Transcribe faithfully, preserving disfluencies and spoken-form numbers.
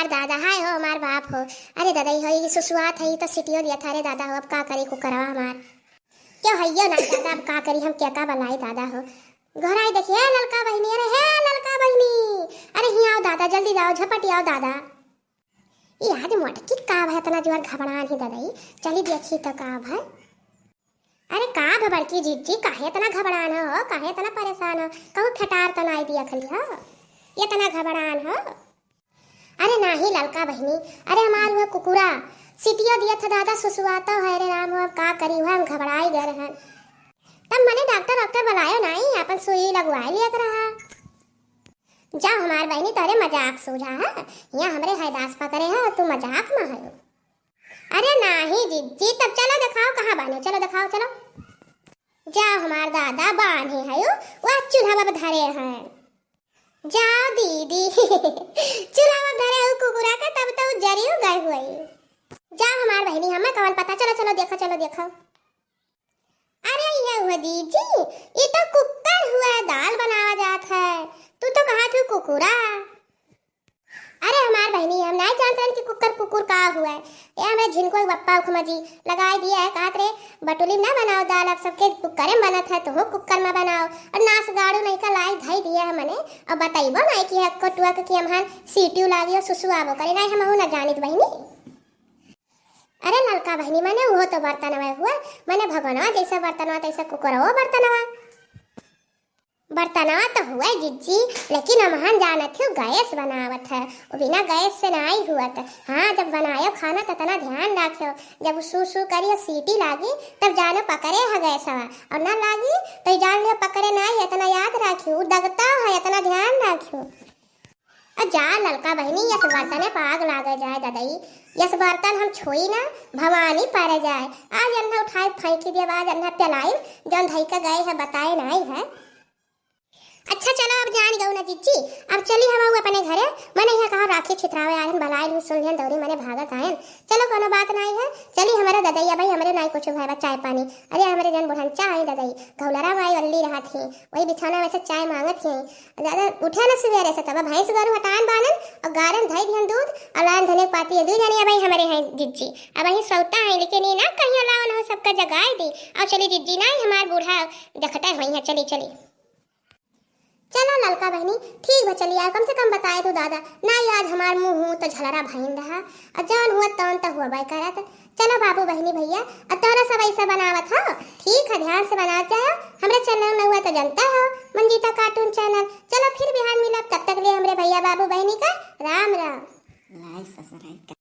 अरे दादा, हाय हो हमार बाप हो। अरे दादा, ई हो, ई सुसुआत है, ई तो सिटियो दिया था। अरे दादा हो, अब का करी कुकरवा हमार? क्यों है यो ना दादा, अब का करी हम, क्या का बलाई दादा हो? घर आई देखी, "हे ललका बहिनी, अरे हे ललका बहिनी, अरे हियाँ आओ दादा, जल्दी जाओ, झपट आओ दादा।" ई आज मोटकी का भा इतना जोर घबड़ान ही दादा, ई चली देखी तो का भा। अरे का भा बड़की जिज्जी, काहे इतना घबड़ान हो, काहे इतना परेशान हो? कहूँ फेटार तो नाई दिया खली हो, इतना घबड़ान हो? अरे नाही ललका बहिनी, अरे हमार हुआ कुकुरा सिटियो दिया था दादा, सुसुआता है रे राम, अब का करी हुआ, हम घबड़ाई गए रहन। तब मने डॉक्टर वॉक्टर बुलायो नाही, अपन सुई लगवाए लियत रहा। जा हमार बहिनी, तोरे मजाक सूझा है, यहाँ हमरे हैदास पकड़े है, तू मजाक में है। अरे नाही जिज्जी, तब चलो दिखाओ कहाँ बाने, चलो दिखाओ, चलो। जा हमार दादा बान्हे है, वह चूल्हा पर धरे हैं। जाओ दीदी, चूल्हा पर धरे हो कुकुरा के, तब तो जरियो गए हुए। जा हमार बहिनी, हमें कवन पता, चलो, चलो देखो, चलो देखो। अरे ये हुआ दीदी, ये तो कुकर हुआ, दाल बनावा जात है, तू तो कहा थी कुकुरा। अरे हमार बहिनी, हम नाई जानत रहन कि कुकर कुकुर का हुआ है। ए हमरे झिनको के पप्पा उखमा जी लगाए दिया है, कहत रे बटुली में ना बनाओ दाल, अब सबके कुकर में बनत है, तुहू कुकर में बनाओ। और नास गाड़ू नहीं का लाई धई दिया है मने, और बताइबो नहीं कि है कोटुआ के कि हमहन सीटियो लागी और सुसुआबो करे, नहीं हमहू ना जानित बहिनी। अरे ललका बहिनी, मने उहो तो बर्तनवा हुआ, मने भगवानवा जैसा बर्तनवा तैसा कुकरवो बर्तनवा। बर्तनवा तो हुए जिज्जी, लेकिन हमहन जानत हो गैस बनावत है, वो बिना गैस से नाई हुअत। हाँ, जब बनायो खाना तो इतना ध्यान रखियो, जब सू सू करियो सीटी लागी तब जानो पकड़े है गैसवा, और ना लागी तो जान लियो पकड़े नाई, इतना याद रखियो, उ दगता है, इतना ध्यान रखियो। अ जा ललका बहिनी, यस बर्तने पाग लागे जाए ददई, यस बर्तन हम छुई ना, भवानी परे जाए। आज अन्ना उठाए फेंकी देब, आज अन्ना पिलाई, जौन धई के गए है बताए नाई है। अच्छा चलो, अब जान गऊ ना जिज्जी, अब चली हम अपने घरे। मने यहाँ कहा राखी छितरावे आयन, बलाए लू सुन लियन दौरी मने भागत आयन। चलो कोनो बात नाई है, चली हमारे ददैया भाई, हमरे नाई कुछ भय बा, चाय पानी। अरे हमरे जन बुढ़न चाय ददई, घौलरा माई अल्ली रहत ही, वही बिछौना में से चाय मांगत ही। ज्यादा उठे न सुबेरे से, तब भैंस गोरू हटान बानन और गारन धई दिहन दूध और लान धने पाती है। दू जनी अब हमरे हैं जिज्जी, अब ही सौता है, लेकिन ये ना कहीं अलावन हो, सबका जगाए दी। और चली जिज्जी ना, हमार बूढ़ा देखते हुई है, चली चली। चलो ललका बहिनी, ठीक बा, चली आओ, कम से कम बताए तू दादा, ना आज हमार मुंह तो झलरा भइन रहा, और जौन हुआ तौन तो हुआ बाय करत। चलो बाबू बहिनी भैया, अब तोरा सब ऐसा बनावत हो, ठीक है, ध्यान से बनावत जाओ। हमरे चैनल में हुआ तो जनता हो, मंजीता कार्टून चैनल। चलो फिर बिहान मिलब, तब तक लिए हमरे भैया बाबू बहिनी का राम राम। लाइक सब्सक्राइब कर।